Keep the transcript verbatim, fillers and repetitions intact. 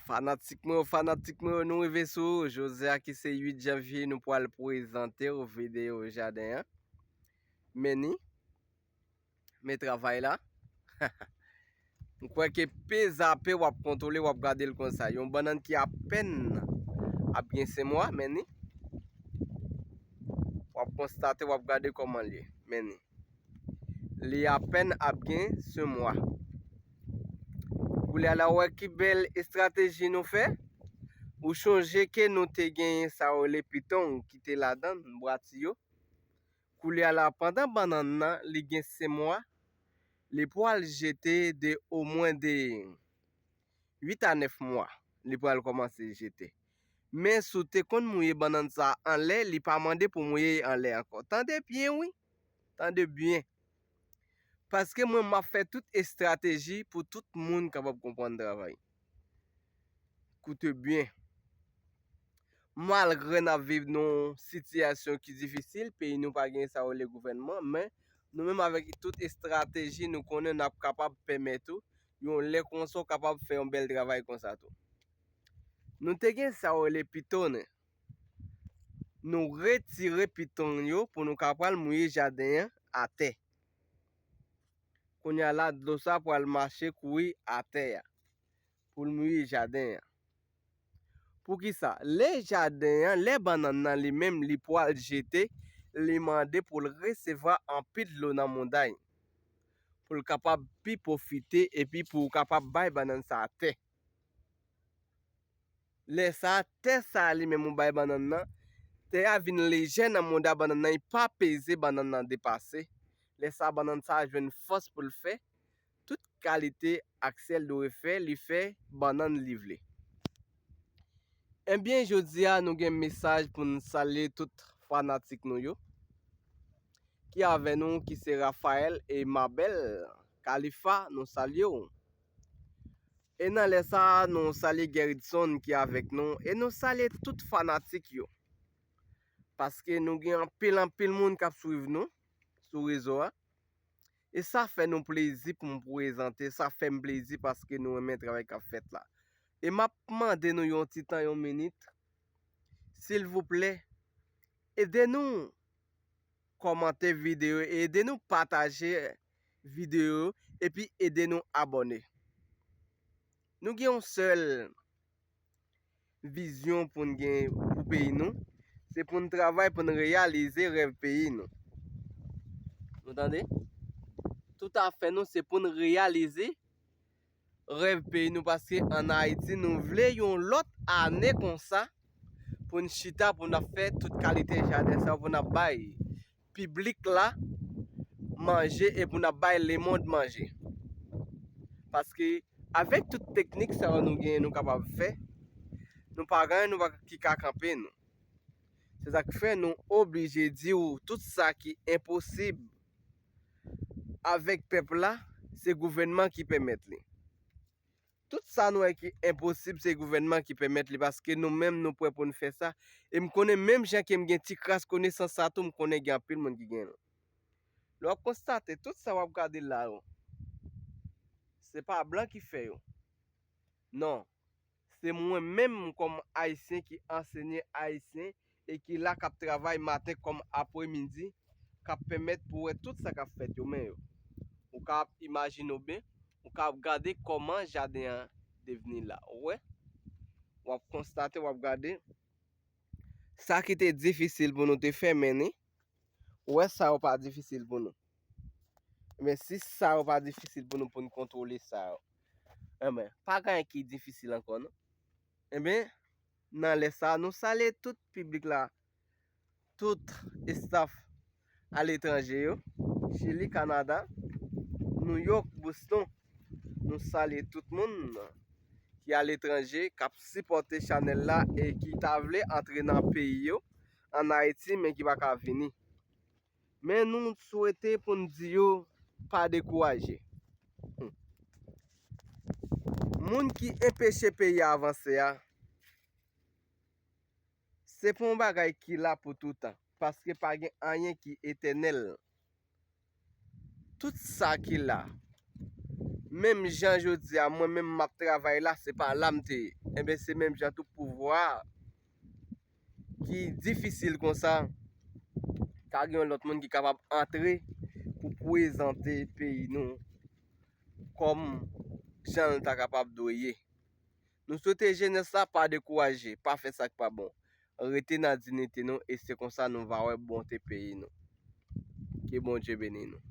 Fanatik mwen yo, fanatik mwen yo, nou rive sou ou. Jodi a ki se uit janvye, nou pral prezante w videyo jaden an. Men ni, men travay la. M kwè ke pe zape w ap kontwole, w ap gade l konsa. Yon bannann ki apèn ap gen senk mwa, men ni. W ap konstate, w ap gade kòman l ye. Men ni. Li apèn ap gen senk mwa. Koulye a la, w wè ki bèl estrateji nou fè? Ou chonje ke nou te genyen sa yo rele pitong ki te ladan bwati yo? Koulye a la, pandan bannann nan, li gen senk mwa, li pral jete de omwen de uit a nèf mwa, li pral kòmanse jete. Men si w te konn mouye bannann sa a anlè, li pa mande pou mouye anlè ankò. Tande byen, wi. Tande byen. Paske mwen, m ap fè tout estrateji pou tout moun kapab konprann travay. Koute byen. Malgre n ap viv nan yon sitiyasyon ki difisil, peyi nou pa gen sa yo rele gouvènman, men nou menm avèk tout estrateji nou konnen n ap kapab pèmèt ou, yon lè konsa w kapab fè yon bèl travay konsa tou. Nou te gen sa yo rele pitone. Nou retire pitong yo pou nou ka pral mouye jaden an atè. Kounye a la, dlo sa pral mache kouri atè a pou l mouye jaden an. Poukisa? Lè jaden an, lè bannann nan li menm, li pral jete, li mande pou l resevwa anpil dlo nan mouda l pou l kapab pi pwofite epi pou w kapab bay bannann sa a tè. Lè sa a, tè sa a li menm ou bay bannann nan, tè a vin lejè nan mouda bannann nan, li pa peze bannann nan depase. Lè sa a, bannann sa a jwenn fòs pou l fè tout kalite aksè l dwe fè, li fè bannann li vle. Ebyen, jodi a, nou gen mesaj pou n salye tout fanatik nou yo ki avè nou, ki se Raphaël e Mabel Khalifa, nou salye w. E nan lè sa a, nou salye Gerritson ki avèk nou e nou salye tout fanatik yo. Paske nou gen anpil, anpil moun k ap swiv nou sou rezo a. E sa fè nou plezi pou m prezante, sa fè m plezi paske nou renmen travay k ap fèt la. E m ap mande nou yon ti tan, yon minit, silvouplè, ede nou kòmante videyo, ede nou pataje videyo, epi ede nou abòne. Nou gen yon sèl vizyon pou n gen pou peyi nou, se pou n travay pou n reyalize rèv peyi nou. Nou tande? Toutafè nou, se pou n reyalize rèv peyi nou, paske ann Ayiti, nou vle yon lòt ane konsa pou n chita, pou n ap fè tout kalite jaden sa yo, pou n ap bay piblik la manje e pou n ap bay lemonn manje. Paske avèk tout teknik sa yo nou genyen, nou kapab fè, nou pa gen anyen nou pa ki ka kanpe nou. Se sa k fè nou oblije di w tout sa ki enposib avèk pèp la, se gouvènman ki pèmèt li. Tout sa nou wè ki enposib, se gouvènman ki pèmèt li, paske nou menm nou prè pou n fè sa. E m konnen menm jan ke m gen ti kras konesans sa tou, m konnen gen anpil moun ki gen l. Lè w ap konstate, tout sa w ap gade la yo, se pa blan ki fè yo. Non, se mwen menm kòm Ayisyen ki ansenye Ayisyen e ki la k ap travay maten kòm apremidi, k ap pèmèt pou w wè tout sa k ap fèt yo, men yo. Ou ka ap imajine w byen, ou ka ap gade kòman jaden an devni la. Ou wè? W ap konstate, w ap gade. Sa ki te difisil pou nou te fè, men ni. Ou wè, sa yo pa difisil pou nou. Men si sa yo pa difisil pou nou, pou n kontwole sa yo, enben, pa gen anyen ki difisil ankò, non. Enben, nan lè sa a, nou salye tout piblik la, tout estaf aletranje yo, Chili, Kanada, New York, Boston. Nou salye tout moun ki aletranje, k ap sipòte chanèl la e ki ta vle antre nan peyi yo, ann Ayiti, men ki pa ka vini. Men nou swete pou n di yo pa dekouraje. Hmm. Moun ki enpeche peyi a avanse a, se pa yon bagay ki la pou toutan, paske pa gen anyen ki etènèl. Tout sa ki la, Menm jan jodi a, mwen menm m ap travay la, se pa la m te ye. Enben, se menm jan tou pouvwa a ki difisil konsa, ka gen yon lòt moun ki kapab antre pou prezante peyi nou kòm jan l ta kapab dwe ye. Nou swete jenès la pa dekouraje, pa fè sa k pa bon. Rete nan diyite nou e se konsa nou va wè bonte peyi nou. Ke Bondye beni nou.